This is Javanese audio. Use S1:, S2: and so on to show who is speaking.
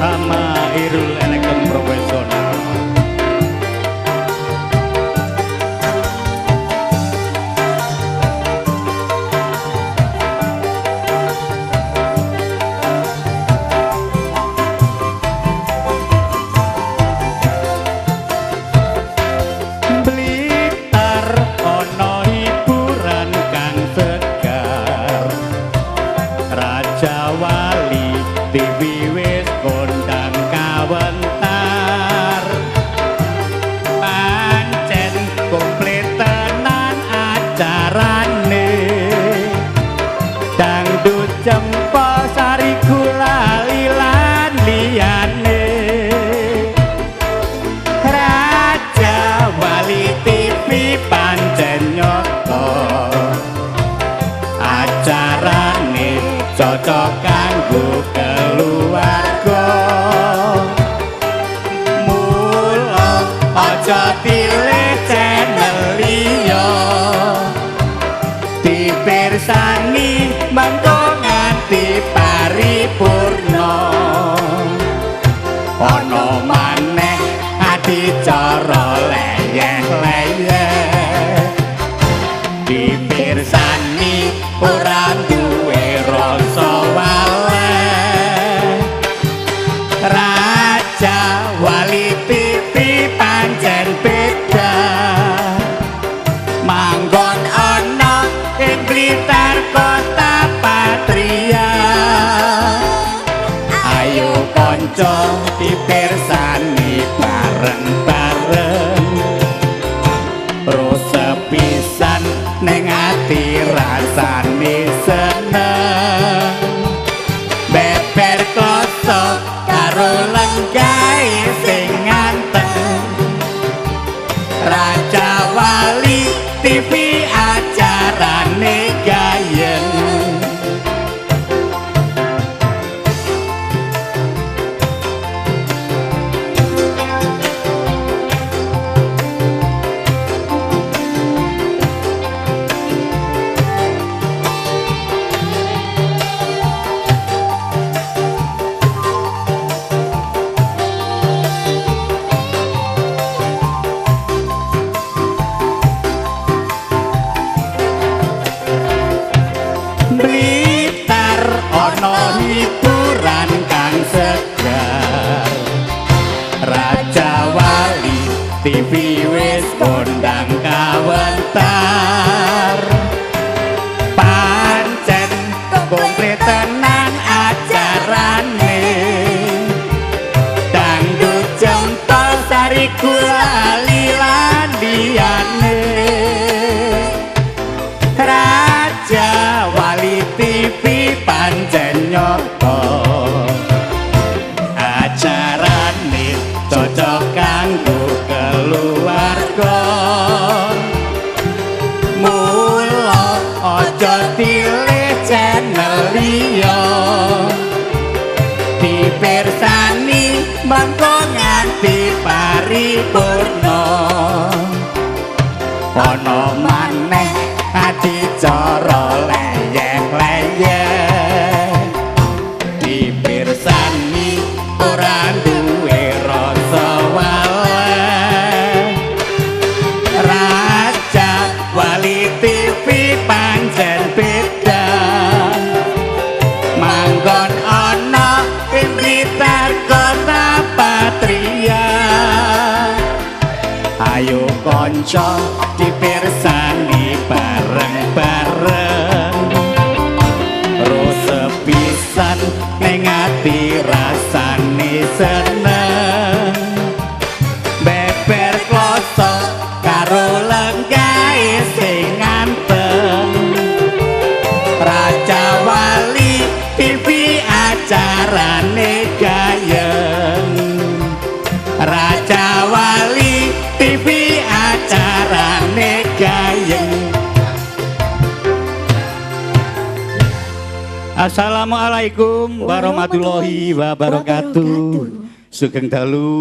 S1: Bersama Irul Elektron Profesional. Blitar ono hiburan kang segar, Raja Wali TV wis kondang kawentar, pancen komplit tenan acarane, dangdut jempol sari gulali lan liyane. Raja Wali TV pancen nyoto, acarane cocok kanggo keluarga. Mula aja pilih channel liya, dipirsani mengko nganti paripurna. Ana maneh adicara leyeh-leyeh, dipirsani ora duwe rasa waleh. Raja Wali TV pancen beda, manggon ana ing Blitar Kota Patria. Ayo kanca dipirsani bareng-bareng, rasa pisan ning ati rasane seneng, beber kloso karo lenggahe sing nganteng. Raja Wali TV acarane gayeng. Blitar ana hiburan kang segar, Raja Wali TV wis kondang kawentar, pancen komplit tenan acarane, dangdut jempol sari gulali lan liyane. Raja Wali TV pancen nyoto, acarane cocok kanggo keluarga. Mula aja pilih channel liya, dipirsani mengko nganti paripurna. Ana maneh adicara leyeh-leyeh, dipirsani ora duwe rasa waleh. Raja Wali TV pancen beda, manggon ana ing Blitar Kota Patria. Ayo kanca dipirsani bareng-bareng, rasa pisan ning ati rasane seneng, beber kloso karo lenggahe sing nganteng. Raja Wali TV acarane gayeng, Raja Wali TV acarane gayeng. Assalamualaikum warahmatullahi wabarakatuh. Sugeng dalu.